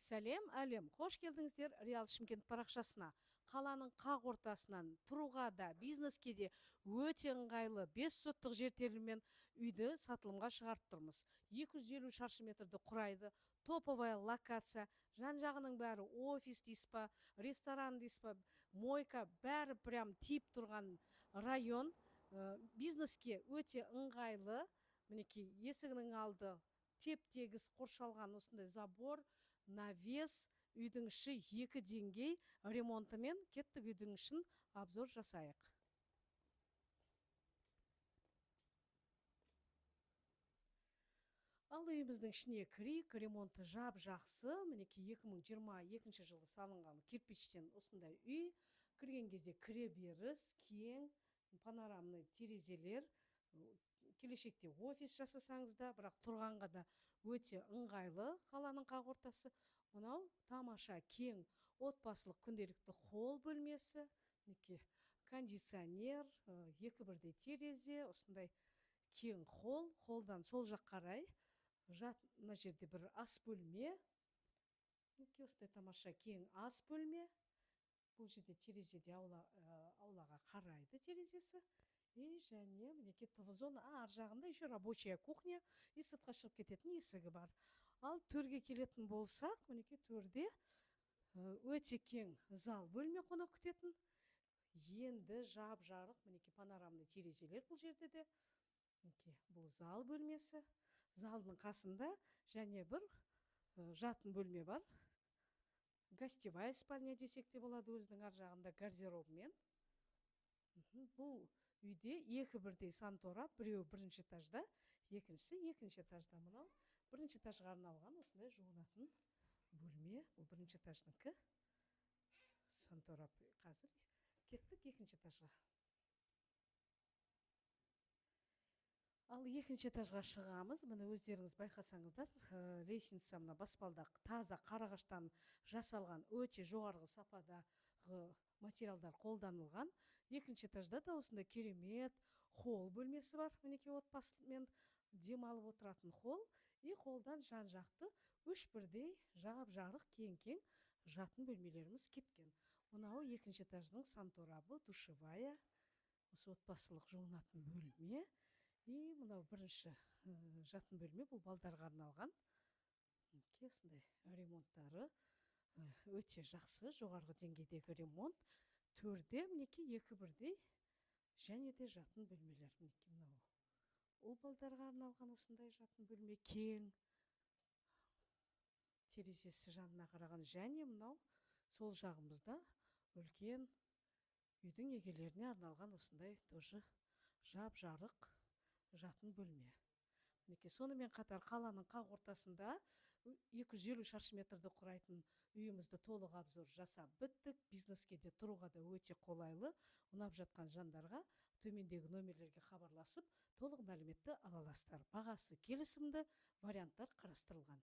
Сәлем, әлем, қош келдіңіздер Реал Шымкент парақшасына. Қаланың қақ ортасынан тұруға да, бизнеске де өте ыңғайлы 5 соттық жер телімімен үйді сатылымға шығарып тұрмыз. 250 шаршы метрді құрайды, топовая локация, жан-жағының бәрі офис дейсіз ба, ресторан дейсіз ба, мойка, бәрі прям тиіп тұрған район. Бизнеске өте ыңғайлы. Мінекей есігінің алды теп-тегіс қоршалған осындай забор, навес, үйдің іші 2 деңгей ремонтымен. Кеттік, үйдің ішін обзор жасайық. Ал үйіміздің ішіне кірейік, ремонты жап-жақсы. Мінекей 2022 жылы салынған кирпичтен осындай үй. Кірген кезде кіре беріс, кең, панорамный терезелер. Келешекте офис жасасаңыз да, бірақ тұрғанға да өте ыңғайлы қаланың қақ ортасы. Мынау тамаша кең отбасылық күнделікті холл бөлмесі. Мінекей кондиционер, екі бірдей терезе, осындай кең холл. Холлдан сол жақ қарай мына жерде бір ас бөлме. Мінекей осындай тамаша кең ас бөлме. Бұл жерде терезеде аулаға қарайды терезесі. И және мінекей ТВ зона, ар жағында еще рабочая кухня и сыртқа шығып кететін есігі бар. Ал төрге келетін болсақ, мінекей төрде өте кең зал бөлме қонақ күтетін. Енді жап-жарық, мінекей панорамный терезелер бұл жерде де. Мінекей бұл зал бөлмесі. Залдың қасында және бір жатын бөлме бар. Гостевая спальня десек те болады, өзінің ар жағында гардеробымен. Бұл үйде екі бірдей санторап, біреуі бірінші этажда, екіншісі екінші этажда. Мынау бірінші этажға арналған осындай жуынатын бөлме. Бұл бірінші этаждікі санторап. Қазір кеттік екінші этажға. Ал екінші этажға шығамыз. Міне өздеріңіз байқасаңыздар, лестница мына баспалдақ таза қарағаштан жасалған, өте жоғарғы сападағы материалдар қолданылған. Екінші этажда да осындай керемет холл бөлмесі бар. Мінекей отбасымен демалып отыратын холл. И холлдан жан-жақты үш бірдей жап-жарық кең-кең жатын бөлмелеріміз кеткен. Мынау екінші этаждың санторабы, душевая, осы отбасылық жуынатын бөлме. И мынау бірінші жатын бөлме, бұл балдарға арналған. Мінекей осындай ремонттары өте жақсы, жоғарғы деңгейдегі ремонт. Төрде мінекей екі бірдей және де жатын бөлмелер. Мінекей мынау ұл балдарға арналған осындай жатын бөлме, кең, терезесі жанына қараған. Және мынау сол жағымызда үлкен үйдің егелеріне арналған осындай тоже жап-жарық жатын бөлме. Мінекей сонымен қатар қаланың қақ ортасында 250 шаршы метрді құрайтын үйімізді толық обзор жасап біттік. Бизнеске де тұруға да өте қолайлы. Ұнап жатқан жандарға төмендегі номерлерге хабарласып, толық мәліметті ала аласыздар. Бағасы келісімді, варианттар қарастырылған.